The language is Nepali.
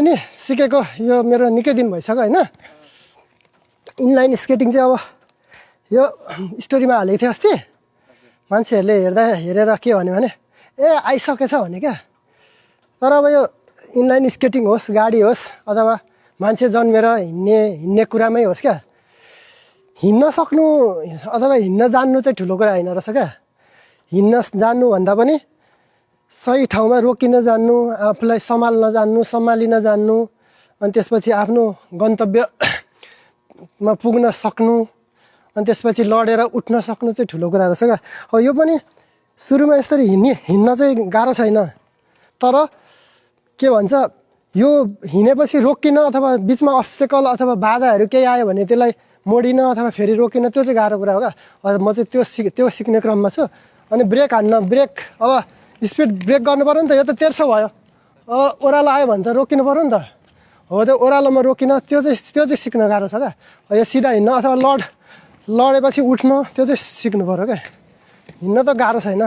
नि सिकेको यो मेरो निकै दिन भइसक्यो हैन। इनलाइन स्केटिङ चाहिँ अब यो स्टोरीमा हालेको थिएँ अस्ति। मान्छेहरूले हेरेर के भन्यो भने ए आइसकेछ भने क्या। तर अब यो इनलाइन स्केटिङ होस्, गाडी होस् अथवा मान्छे जन्मेर हिँड्ने कुरामै होस् क्या, हिँड्न सक्नु अथवा हिँड्न जान्नु चाहिँ ठुलो कुरा होइन रहेछ क्या। हिँड्न जान्नु भन्दा पनि सही ठाउँमा रोकिन जान्नु, आफूलाई सम्हाल्न जान्नु, सम्हालिन जान्नु, अनि त्यसपछि आफ्नो गन्तव्यमा पुग्न सक्नु, अनि त्यसपछि लडेर उठ्न सक्नु चाहिँ ठुलो कुरा रहेछ क्या। अब यो पनि सुरुमा यसरी हिँड्न चाहिँ गाह्रो छैन, तर के भन्छ यो हिँडेपछि रोकिन अथवा बिचमा अब्स्टेकल अथवा बाधाहरू केही आयो भने त्यसलाई मोडिन अथवा फेरि रोकिन त्यो चाहिँ गाह्रो कुरा हो क्या। म चाहिँ त्यो सिक्ने क्रममा छु। अनि ब्रेक अब स्पिड ब्रेक गर्नु पऱ्यो नि त। यो त तेर्सो भयो, अब ओह्रालो आयो भने त रोकिनु पऱ्यो नि त। हो त्यो ओह्रालोमा रोकिन त्यो चाहिँ सिक्न गाह्रो छ क्या। यो सिधा हिँड्न अथवा लडेपछि उठ्न त्यो चाहिँ सिक्नु पऱ्यो क्या। हिँड्न त गाह्रो छैन।